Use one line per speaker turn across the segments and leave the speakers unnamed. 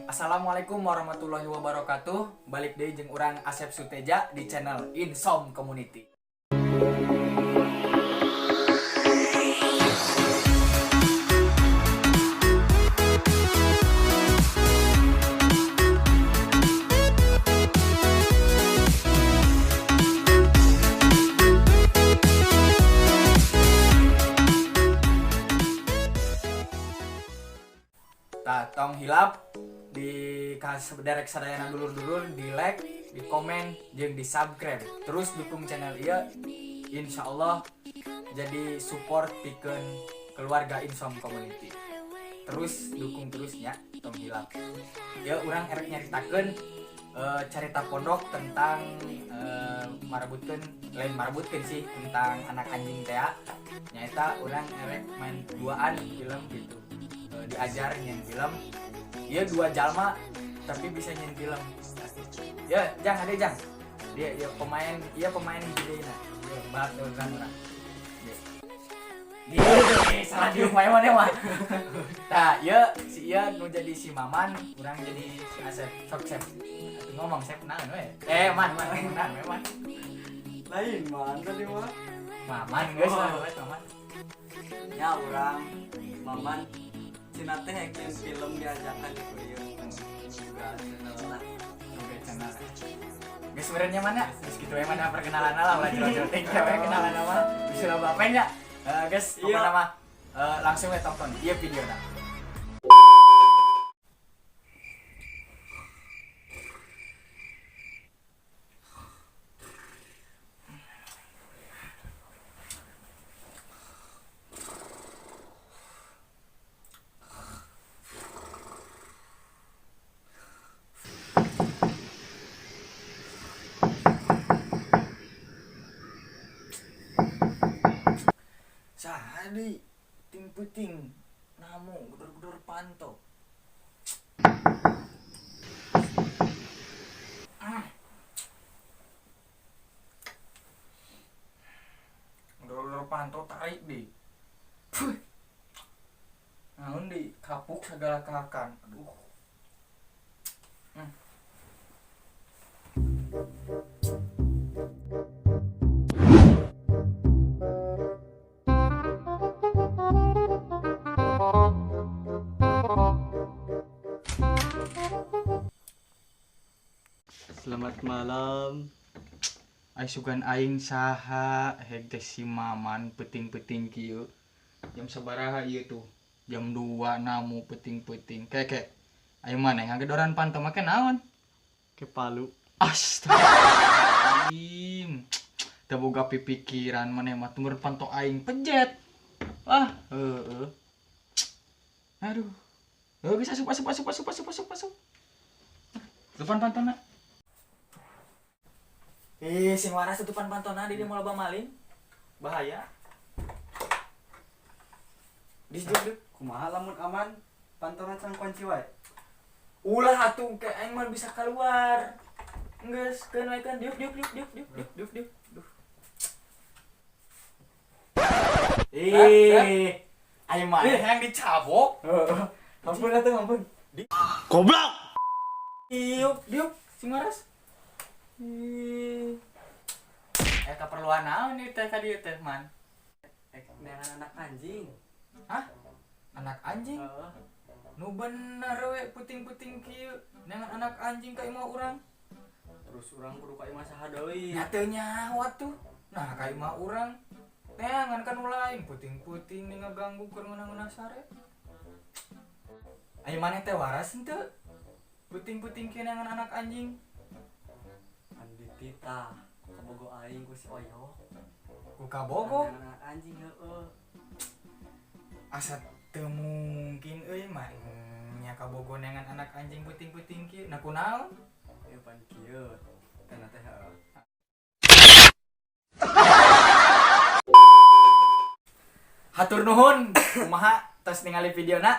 Assalamualaikum warahmatullahi wabarakatuh. Balik deui jeung urang Asep Suteja di channel Insom Community. Tah, tong hilap di derek sadayana dulur-dulur di like, di komen, jeung di subscribe. Terus dukung channel ieu, insya Allah jadi support pikeun keluarga Insom Community. Terus dukung terusnya, tong hilap. Ya, urang erek nyaritakeun carita pondok tentang marabutkeun, lain marabutkeun sih, tentang anak anjing teh. Nyaeta urang erek main duaan film gitu. Diajar nyien film. Iya, dua jalma tapi bisa nyien film. Ya, jang ada jang. Dia ya pemain, iya pemain videona. Ya, bahas urang urang. Dia salah diuk main mana mah. Tah, ya si iya nu jadi si Maman, urang jadi si Asep. Sok Sep. Atuh ngomong Sep naon we? Eh, man man naon we man?
Lain man tadi mah.
Maman geus lah we Maman.
Ya, urang Maman. Cina teh nyien film diajakan ku ieu. Juga channel lah.
Oke, channel. Geus sebenarnya mana? Geus kitu we mana perkenalan lah, ulah jero-jero teh we kenalan mah. Bisa loba apa nya? Eh, guys, pokoknya mah langsung we tonton ieu videona. Saha deui ting peuting namu gedor-gedor panto. Ah. Gedor-gedor panto tarik di. Puh. Naon di kapuk segala kakan. Aduh.
Selamat malam.
Ai sugan aing saha heg teh si Maman peuting-peuting kieu. Jam sabaraha ieu tuh? Jam 2 namu peuting-peuting. Keke. Ayo maneh ngagedoran panto make naon?
Ke palu.
Astagfirullahaladzim. Teu boga pipikiran maneh mah tumur panto aing pejet. Ah, heeh. Aduh. Heuh geus asup asup asup asup asup asup asup. Tutupan pantona. Ih, sing waras tutupan pantona di dia mau loba maling. Bahaya. Disjuk.
Kumaha lamun aman pantona can kunci wae.
Ulah atuh ke aing mah bisa keluar. Geus, keun we keun diuk diuk diuk diuk diuk diuk diuk diuk. Duh. Ih, aing mah yang dicabok.
Ampun atuh, ampun.
Goblok!
Diuk diuk sing waras. Ih. Eh, keperluan naon ieu teh ka dieu teh, Man?
Neangan anak anjing.
Hah? Anak anjing?
Heeh.
Nu bener we puting-puting kieu neangan anak anjing ka imah urang.
Terus urang kudu ka imah saha deui?
Nya teu nyaho atuh. Nah, ka imah urang neangan kan nu lain puting-puting nih ngaganggu keur ngeunah-ngeunah sare. Ayo maneh teh waras henteu? Puting-puting kieu neangan anak anjing.
Kan dititah kabogo aing ku si Oyok.
Ku kabogo?
Neangan anak anjing heeh.
Asa teu mungkin euy mah nya kabogo neangan anak anjing puting-puting kieu. Nah kunaon?
Ya pan kieu. Kana teh heeh.
Hatur nuhun, kumaha tos ningali videona?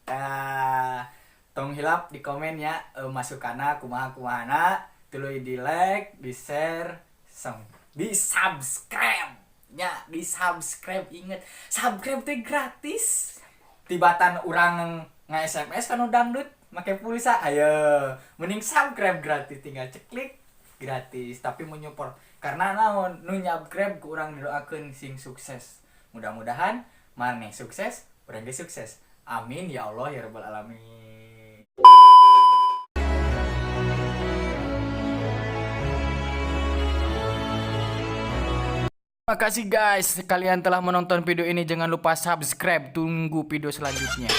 Tah, tong hilap di komen ya, masukanna kumaha kumahana, tuluy di like, di share, song, di subscribe. Nya, di subscribe inget, subscribe teh gratis. Tibatan urang nge-SMS kanu dangdut. Make pulsa, ayo. Mending subscribe gratis, tinggal ceklik gratis, tapi menyupport. Karena naon, nu nyubscribe ku urang didoakeun sing sukses. Mudah-mudahan maneh sukses, urang ge sukses. Amin ya Allah ya rabbal alamin. Terima kasih guys, kalian telah menonton video ini. Jangan lupa subscribe, tunggu video selanjutnya.